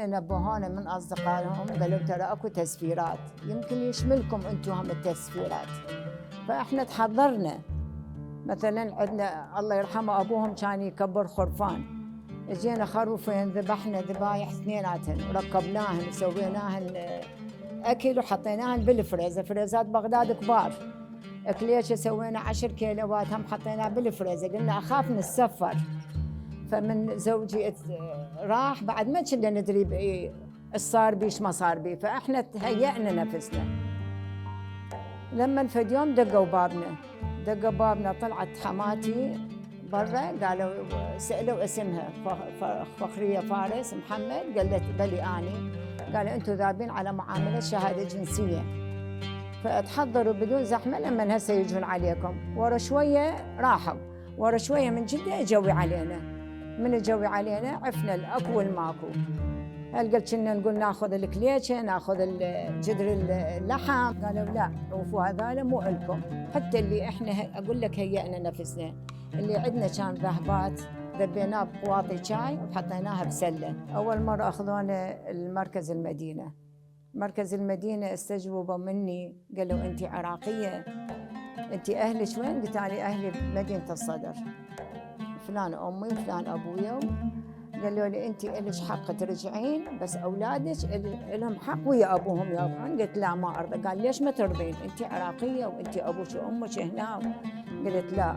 اجينا نبهونا من اصدقائهم قالوا ترى اكو تسفيرات يمكن يشملكم انتم هم التسفيرات. فاحنا تحضرنا. مثلا عندنا الله يرحمه ابوهم كان يكبر خرفان، اجينا خروفين ذبحنا ذبايح اثنيناتهن وركبناهن وسويناهن اكل وحطيناهن بالفريزر، فريزات بغداد كبار. اكليشه سوينا 10 كيلوات هم حطيناه بالفريزر، قلنا اخاف نتسفر. فمن زوجي راح بعد ما كنا ندري ايش صار بي ايش ما صار بي، فاحنا تهيأنا نفسنا. لما فد يوم دقوا بابنا طلعت حماتي برا، قالوا سألوا اسمها فخرية فارس محمد، قالت بلي اني. قالوا انتم ذابين على معاملة شهادة جنسية، فتحضروا بدون زحمة لما هسه يجون عليكم. ورا شوية راحوا، ورا شوية من جدة اجوا علينا. من اجوا علينا عرفنا الاكو والماكو. هل قلت كنا نقول ناخذ الكليشه، ناخذ جدر اللحم، قالوا لا عوفوا هذول مو لكم. حتى اللي احنا اقول لك هيئنا نفسنا، اللي عندنا كان ذهبات ذبيناه بقواطي شاي وحطيناها بسله. اول مره اخذونا المركز المدينه. مركز المدينه استجوبوا مني قالوا انت عراقيه، انت اهلك وين؟ قلت انا اهلي بمدينه الصدر، فلان امي وفلان ابويا. قالوا لي انت الك حق ترجعين، بس اولادك لهم حق ويا ابوهم يرجعون. قلت لا ما ارضى. قال ليش ما ترضين؟ انت عراقيه وانت ابوك وامك هنا. قلت لا،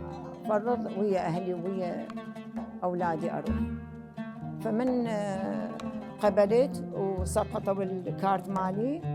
فرض ويا اهلي ويا اولادي اروح. فمن قبلت وسقطوا الكارت مالي